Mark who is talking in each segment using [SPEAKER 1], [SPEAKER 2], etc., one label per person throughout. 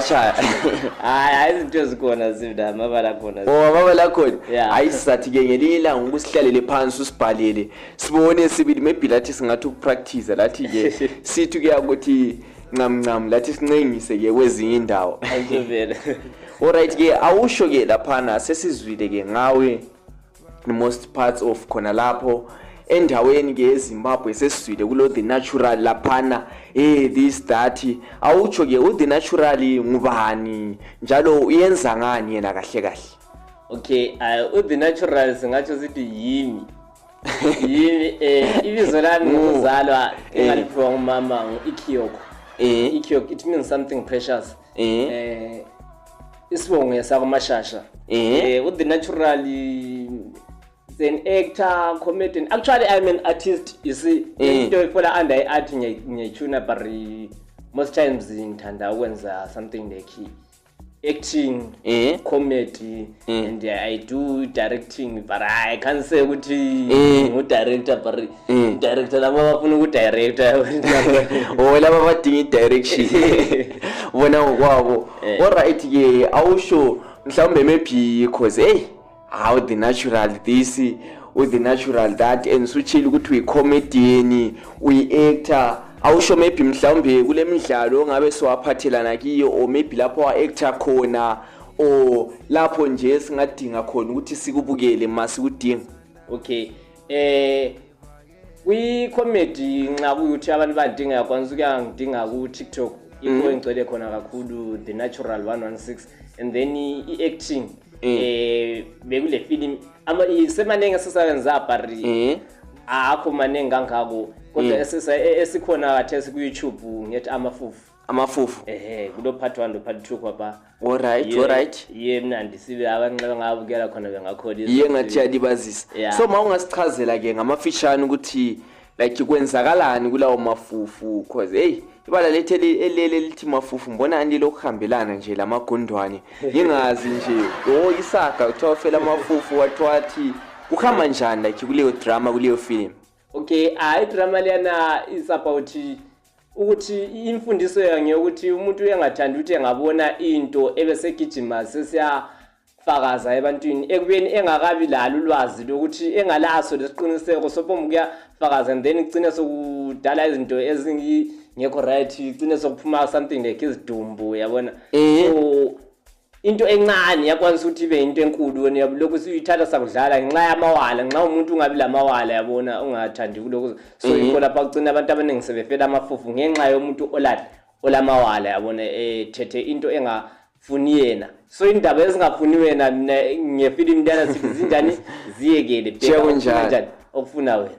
[SPEAKER 1] shaya
[SPEAKER 2] hayi izinto ezikhona zivda amabala khona
[SPEAKER 1] amabala khona
[SPEAKER 2] Yeah.
[SPEAKER 1] hayi sizathi ke ngelinye ilanga ukusihlalele phansi usibhalele sibone sibili maybe lathi singathi ukupractice lathi ke sithi kuya ukuthi ncam lathi sincengise ke kwezinye indawo
[SPEAKER 2] ayizovela
[SPEAKER 1] alright ke awusho ke laphana sesizwile ke ngawe the most parts of khona lapho endaweni ke eZimbabwe sesizwile kulo the natural laphana this that awutsho ke u the natural ngubani njalo uyenza ngani yena kahle kahle.
[SPEAKER 2] Okay, the natural singatsho sithi yimi ibizo lami ngokuzalwa engaliphiwa ngumama uIkiyoko. Ikiyoko it means something precious. Isibongo sakumashasha. The natural is an actor, comedian. Actually, I'm an artist. You see, into ifola under art ngiyachuna but most times ngithanda ukwenza something like acting, comedy, and I do directing, but I can't say ukuthi ngu-director, but director laba bafuna uku-director.
[SPEAKER 1] Laba badinga i-direction bona ngokwabo. Alright ke awusho mhlawumbe maybe because how the natural this with the natural that and suchile ukuthi uyi-comedian uyi-actor awusho maybe mhlawumbe kule midlalo ongabe siwaphathelana kiyo or maybe lapho wa-actor khona or lapho nje singadinga khona ukuthi sikubukele masikudinga.
[SPEAKER 2] Okay, kwi-comedy nxa kuyuthi abantu badinga yakwanisa ukuyangidinga ku-TikTok ikho engcwele khona kakhulu the natural 116 and then i-acting bekule film semaningi sisayenza bari akho maningi kangako kodwa esikhona kathesi ku-YouTube ngiyathi amafufu kulo part 1 lo part 2 kwapha.
[SPEAKER 1] Alright
[SPEAKER 2] mnandi sibe abanxeba ngabukela khona bengakhola
[SPEAKER 1] ngathi yalibazisa. So mawungasichazela ke ngamafishane ukuthi like kwenzakalani kulawo mafufu because ibala lethele elele lithi mafufu mbona andi lokuhambelana nje lamagondwane ngingazi nje isaga kuthiwa fela mafufu wathi kuhamba njani like kuleyo drama kuleyo film.
[SPEAKER 2] Okay, drama lena is about ukuthi imfundiso yange ukuthi umuntu uyangathanda ukuthi engabona into ebesegijima sesiyafakaza ebantwini ekubeni engakabi lalo ulwazi lokuthi engalaso lesiqiniseko sophomu kuyafakaza and then igcine sokudala izinto ezingekho right igcine sokuphuma something like izidumbu yabona. So into encane yakwanisa ukuthi ibe into enkulu wena lokhu siyithatha sakudlala ngenxa yamawala nxa umuntu ungabi lamawala yabona ungathandi kuloko so ikho lapha kugcina abantu abaningi sebefela amafufu ngenxa yomuntu olamawala yabona thethe into engafuni yena so indaba ezingafuni wena ngefilm lana sithi zinjani ziyekele
[SPEAKER 1] njani
[SPEAKER 2] okufuna wena.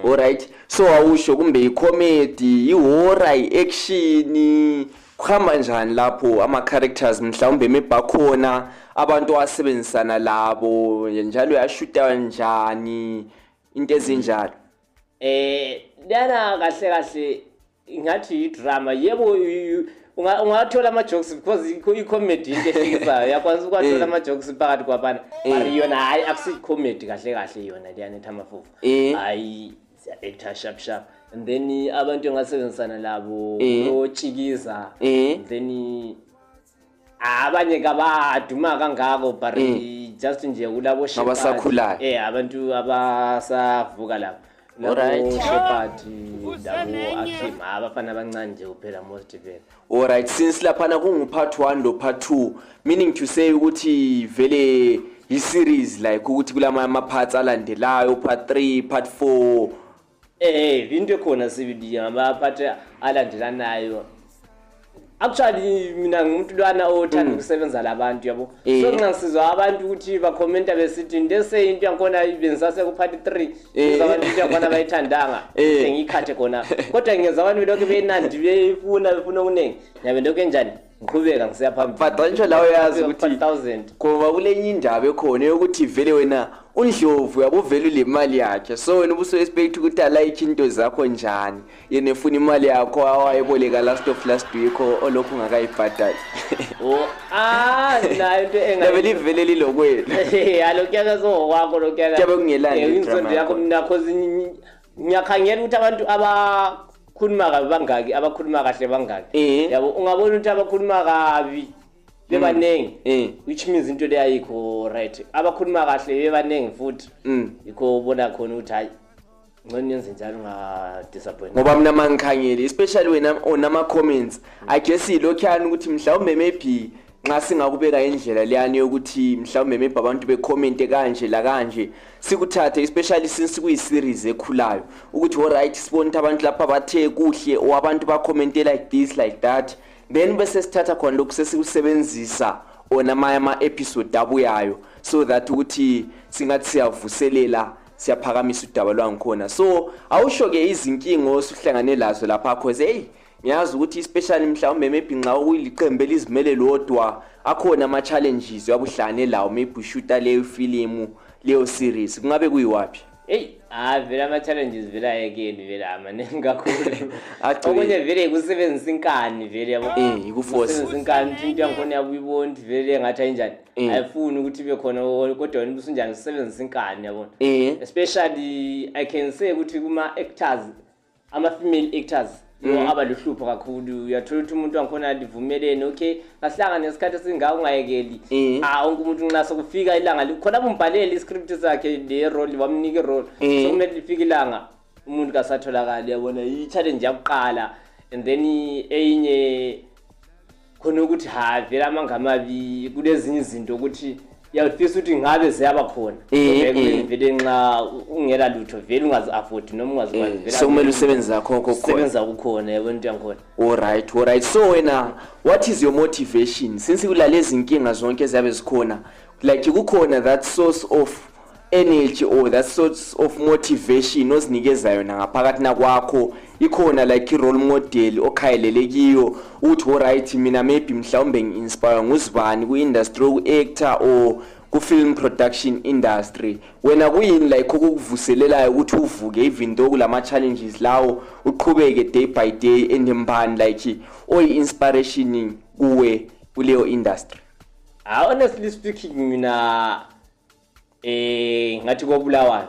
[SPEAKER 1] Alright so awusho kumbe i-comedy i-horror i-action kuhamba njani lapho ama characters mhlawumbe mebakhona abantu asebenzisana labo njalo yashuta njani into ezinjalo.
[SPEAKER 2] Lana kahle ngathi i-drama yebo ungathola ama jokes because i-comedy into ehlekisayo yakwanisa ukuthola ama jokes phakathi kwabana but yona hayi akusi comedy kahle yona liyana ethi amafufu hayi siya-actor sharp and then abantu engasebenzisana labo otshikiza then abanye kabaduma kangako but just nje kulabo
[SPEAKER 1] abasakhulayo
[SPEAKER 2] abantu abasavuka lapho
[SPEAKER 1] Alright.
[SPEAKER 2] Shepard labo Akim abafana abancane nje kuphela most vele.
[SPEAKER 1] Alright, since laphana kungu part 1 lo part 2, meaning to say ukuthi vele i series like ukuthi kulama ama parts alandelayo part 3 part 4
[SPEAKER 2] into ekhona sibili ama part alandelanayo. Actually mina ngumuntu lwana othanda ukusebenza labantu yabo. So ngingasizwa abantu ukuthi ba commenta besithi ndese into yakhona ibenzase ku part 3 abantu into yakhona bayithandanga ngikhathe khona. Kodwa ngiyeza abantu lokho benandi befuna ukunengi. Nyabe lokho enjani? Ngiqhubeka ngisiya phambili.
[SPEAKER 1] But nje lawo yazi ukuthi
[SPEAKER 2] 1000
[SPEAKER 1] ngoba kulenye indaba ekhona yokuthi vele wena uNdlovu yabo vele le mali yakhe, so wena ubuso expect ukuthi alike into zakho njani yena efuna imali yakho awayeboleka last week olokhu ungakayibhadali.
[SPEAKER 2] Nayo into
[SPEAKER 1] engavele ivele lilokwenu.
[SPEAKER 2] Alokuyaka so kwakho lokuyaka.
[SPEAKER 1] Kuyabe kungelani
[SPEAKER 2] inzondo yakho mina cause ngiyakhangela ukuthi abantu abakhuluma kabi bangaki abakhuluma kahle bangaki. Yabo ungabona ukuthi abakhuluma kabi bebanengi which means into le ayikho right. Abakhuluma kahle bebanengi futhi yikho ubona khona ukuthi hayi ngone yenze njalo nga disappoint.
[SPEAKER 1] Ngoba mina mangikhangeli especially wena onama comments I guess ilokhani ukuthi mhlawumbe maybe nxa singakubeka indlela leyani yokuthi mhlawumbe maybe abantu becommente kanje la kanje sikuthathe especially since kuyi series ekhulayo ukuthi alright sibone abantu lapha bathe kuhle o abantu ba comment like this like that, then bese sithatha khona lokho sesikusebenzisa ona ama episode abuyayo so that ukuthi singathi siyavuselela siyaphakamisa udaba lwangikhona. So awusho ke izinkingo osuhlangane lazo lapha cause hey ngiyazi ukuthi especially mhlawumbe maybe nxa uyiliqembe lizimele lodwa akhona ama challenges yabuhlane lawo maybe ushuta leyo film leyo series kungabe kuyiwapi?
[SPEAKER 2] Vele ama challenges vele ayekeni vele amaningi kakhulu. Okunye vele kusebenzisa inkani vele yabo.
[SPEAKER 1] Ikuforce.
[SPEAKER 2] Kusebenzisa inkani into yakhona yakuyibona vele ngathi ayinjani. Ayifuni ukuthi ibe khona kodwa wena usunjani usebenzisa inkani yabona. Especially I can say ukuthi kuma actors ama female actors abaluhlupho kakhulu. Uyathola ukuthi umuntu wangikhona livumelene okay asihlanga nesikhathi esingaka ungayekeli wonke umuntu nxa sokufika ilanga khona umbhaleli iscript sakhe le role wamnika role so kumele lifike ilanga umuntu kasatholakala yabona i challenge yakuqala and then eyinye khona ukuthi vele amangamabi kulezinye izinto ukuthi yafisa ukuthi ngabe ziyaba khona vele nxa ungela lutho vele ungazi afford noma ungazikwazi vele
[SPEAKER 1] so kumele usebenza yakho
[SPEAKER 2] usebenza kukhona yabo into yankhona.
[SPEAKER 1] Alright, so wena what is your motivation since kulalezi inkinga zonke ezabe zikhona like kukhona that source of energy or that source of motivation ozinikeza yona ngaphakathi nakwakho ikhona like role model okhayelelekiyo uthi alright mina maybe mhlawumbe ngi-inspire nguzibani ku-industry ku-actor or ku-film production industry wena kuyini like okukuvuselelayo ukuthi uvuke even though kulama challenges lawo uqhubeke day by day endembani like oyi-inspiration kuwe kuleyo industry?
[SPEAKER 2] Honestly speaking mina ngathi kobulawayo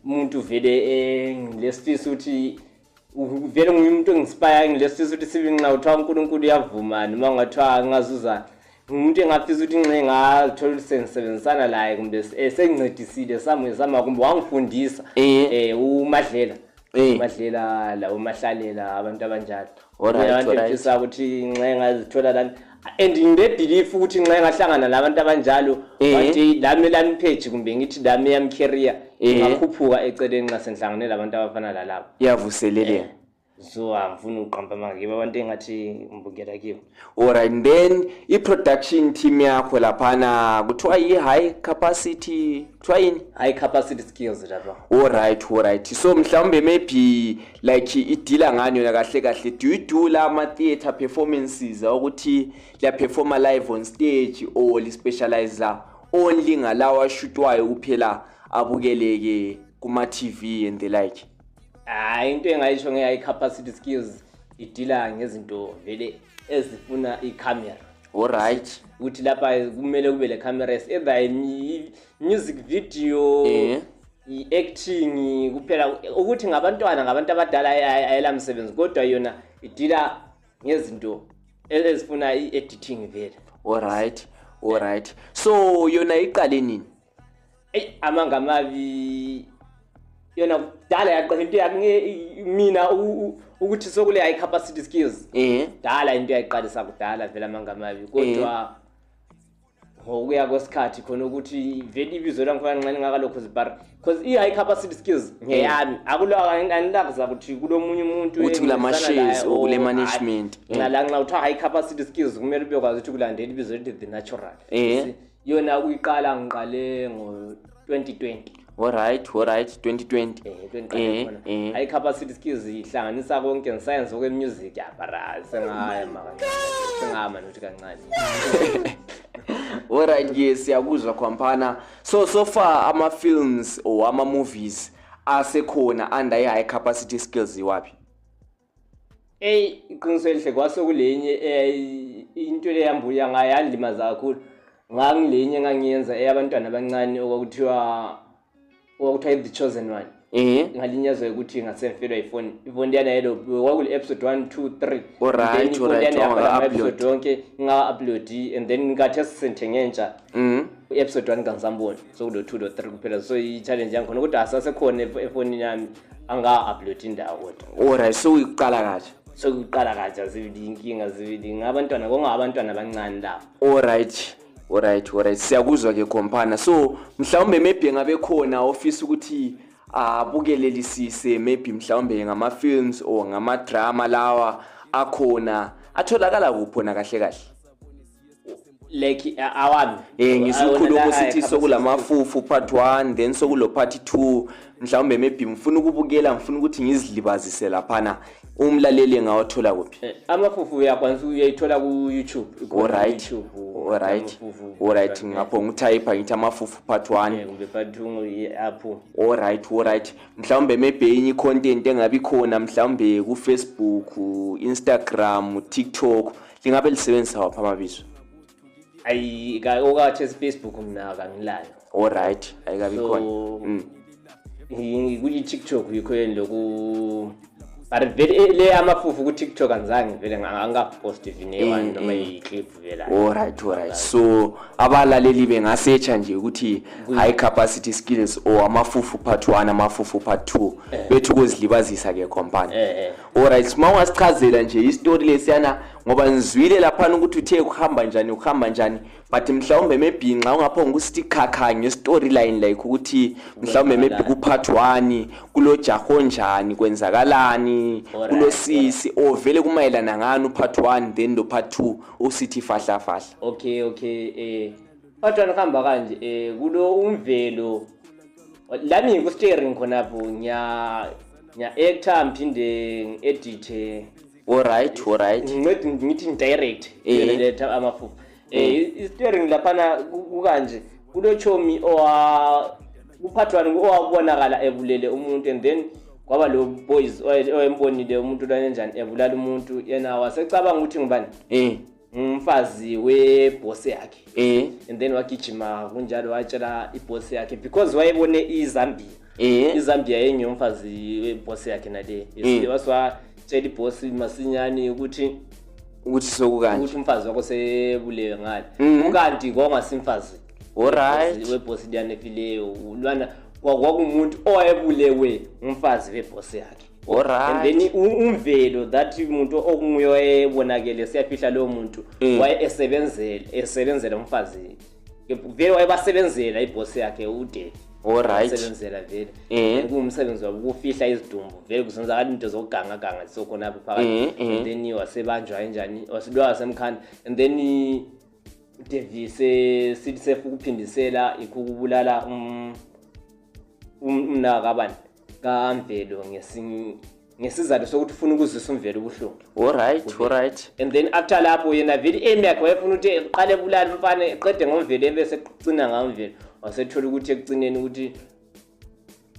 [SPEAKER 2] umuntu vele ngilesifisa ukuthi vele ngumuntu engispire ngilesifisa ukuthi sibe nxa uthiwa uNkulunkulu uyavuma noma ngathiwa ngazuzana umuntu engafisa ukuthi nxe ngathola ukusebenzisana laye kumbe sengincedisile sama kumbe wangifundisa uMadlela la uMahlalela abantu abanjalo. Alright, ngifisa ukuthi nxe ngazithola lana and ngibelieve ukuthi nxa ngahlangana labantu abanjalo bathi lami page kumbe ngithi lami yam career ngakhuphuka eceleni nxa senhlangane labantu abafana lalabo
[SPEAKER 1] yavuseleleka.
[SPEAKER 2] So angifuni uqamba mangibe abantu engathi ngibukela kibo.
[SPEAKER 1] Alright, then i-production team yakho laphana kuthiwa high capacity
[SPEAKER 2] high capacity skills lapha.
[SPEAKER 1] Alright, so mhlawumbe maybe like idila ngani yona kahle do you do la theater performances ukuthi la performa live on stage or li specialize only ngalawa shootwayo kuphela abukeleke kuma TV and the like?
[SPEAKER 2] Into engayisho nge-high capacity skills idila ngezinto vele ezifuna i-camera.
[SPEAKER 1] Alright,
[SPEAKER 2] ukuthi lapha kumele kube le cameras either music video i-acting kuphela ukuthi ngabantwana ngabantu abadala ayela msebenzi kodwa yona idila ngezinto ezifuna i-editing vele.
[SPEAKER 1] Alright, so yona iqale nini?
[SPEAKER 2] Amangamabi yona kudala yaqala into yakhe mina ukuthi sokule high capacity skills dala into yayiqalisa kudala vela mangamabi kodwa ngokuya kwesikhathi khona ukuthi vele ibizo langifana nqane ngakalokho zibhara because I high capacity skills ngeyami akulawa angilakuza ukuthi kulomunye umuntu
[SPEAKER 1] uthi kula shares okule management
[SPEAKER 2] ngala nxa uthiwa high capacity skills kumele ubekwazi ukuthi kulandela ibizo lithi the natural yona kuyiqala ngiqale ngo 2020
[SPEAKER 1] Alright 2020
[SPEAKER 2] high capacity skills ihlanganisa konke science okwe music yabara sengaya sengama nokuthi kancane
[SPEAKER 1] Alright yes siyakuzwa Khwampana so far ama films or ama movies asekhona under high capacity skills iwapi
[SPEAKER 2] iqiniso elihle kwasokulenye into leyambuya ngayandlimaza kakhulu ngangilenye ngangiyenza eyabantwana abancane okuthiwa The Chosen One ngalinyazwa ukuthi ngasemfelo iPhone ivondiyana yelo kwakule episode 1 2 3
[SPEAKER 1] alright
[SPEAKER 2] episode yonke nga-upload and then ngathi senthengentsha episode 1 kangisamboni so kulo 2 lo 3 kuphela so i-challenge yangu khona kodwa asasekhona efonini yami anga-upload indawo kodwa
[SPEAKER 1] alright so uyiqala kahle
[SPEAKER 2] sokuqala kahle azivili inkinga zivili ngabantwana abantwana abancane la
[SPEAKER 1] alright siyakuzwa ke Khwampana so mhlawumbe maybe ngabe khona office ukuthi abukelelisise maybe mhlawumbe ngama films or ngama drama lawa akhona atholakala kuphona kahle
[SPEAKER 2] like awami
[SPEAKER 1] ngisikhuluma sithi sokulamafufu part 1 then sokulo part 2 mhlawumbe maybe mfuna ukubukela mfuna ukuthi ngizilibazise laphana umlaleli ngawathola kuphi
[SPEAKER 2] amafufu uyakwanisa uyayithola ku YouTube
[SPEAKER 1] alright ngapho ngitype ngithi amafufu part 1
[SPEAKER 2] kumbe part 2 apho
[SPEAKER 1] alright mhlawumbe maybe enye content engabi khona mhlawumbe ku Facebook Instagram TikTok lingabe lisebenzisa wapha amabizo
[SPEAKER 2] okathi Facebook mina kangilayo
[SPEAKER 1] alright ayikabi khona
[SPEAKER 2] kuyi TikTok yikho lokhu but vele le amafufu ku TikTok anzange vele angapost even noma iclip vela
[SPEAKER 1] alright so abalaleli bengasearcha nje ukuthi high capacity skills or amafufu part 1 amafufu part 2 bethu ukuzilibazisa ke Khwampana alright sima ungasichazela nje istory lesiyana ngoba nizwile lapha ukuthi uthe ukuhamba njani but mhlawumbe maybe nxa ungaphonga ukuthi khakha ngestoryline like ukuthi mhlawumbe maybe ku part 1 kulo jaho njani kwenzakalani kulo sisi or vele kumayelana ngani part 1 then lo part 2 usithi fahla
[SPEAKER 2] okay part 1 khamba kanje kulo umvelo lami ku steering khonapho nya actor mphinde edit
[SPEAKER 1] alright
[SPEAKER 2] ngithi direct le amafufu i-steering laphana kukanje kulo chomi kuphathwana owabonakala evulele umuntu and then kwaba lo boys oyembonile umuntu kanjani evulala umuntu yena wasecabanga ukuthi ngibani umfazi weboss yakhe and then wagijima kunjalo watshela iboss yakhe because wayebone iZambia yenye umfazi weboss yakhe nale waswa tshela iboss masinyane ukuthi
[SPEAKER 1] sokukanje
[SPEAKER 2] ukuthi umfazi wakho sebulewe ngale ukanti kongasimfazi
[SPEAKER 1] alright
[SPEAKER 2] weboss liyanefileyo ulwana kwakumuntu owayebulewe umfazi weboss yakhe
[SPEAKER 1] alright
[SPEAKER 2] and then umvelo that umuntu okunguye wayebonakele siyafihla lo muntu waye esebenzela umfazi vele wayebasebenzela iboss yakhe ude
[SPEAKER 1] alright
[SPEAKER 2] sebenzela vele kumsebenzi wabo ukufihla izidumbu vele kuzenzakala into zokuganga sokhona apha phakathi and then wasebanjwa kanjani wasidwa semkhanda and then Davis sithi sefukuphindisela ikukubulala umnaka abani kaMvelo ngesizathu sokuthi ufuna ukuzisa umvelo ubuhlungu
[SPEAKER 1] alright
[SPEAKER 2] and then after lapho yena vele yakhe wayefuna ukuthi eqale bulala umfana eqede ngomvelo ebese eqcina ngamvelo wasethola ukuthi ekugcineni ukuthi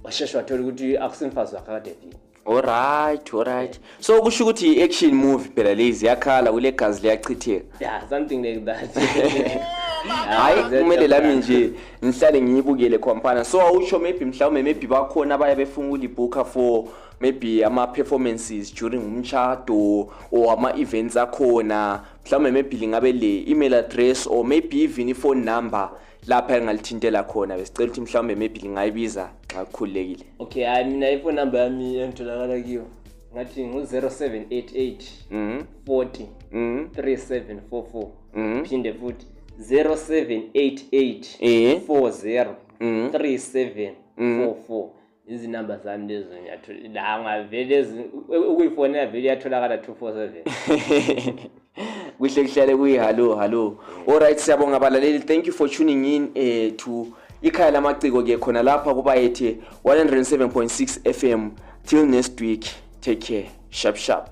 [SPEAKER 2] washeshwa wathola ukuthi akusimfazi wakhe kaDavid
[SPEAKER 1] alright so kusho ukuthi action movie phela lezi yakhala kule gazi liyachitheka
[SPEAKER 2] something like that
[SPEAKER 1] hayi kumele lami nje ngihlale ngiyibukele Khwampana so awusho maybe bakhona abaya befuna ukulibooka for maybe ama performances during umshado or ama events akhona mhlawumbe maybe lingabe le email address or maybe even phone number lapha engalithintela khona besicela ukuthi mhlawumbe maybe lingayibiza xa kukhulekile.
[SPEAKER 2] Okay, mina iphone number yami engitholakala kiyo ngathi ngu0788 40 3744 phinde futhi 0788 40 3744 izinamba zami lezo ngiyathola la ngavele ukuyifonela vele yatholakala 247.
[SPEAKER 1] Kuhle kuhlale kuyi hello. Alright, siyabonga balaleli, thank you for tuning in to ikhaya lamaciko ke khona lapha kuba yethe 107.6 FM. Till next week, take care. Sharp.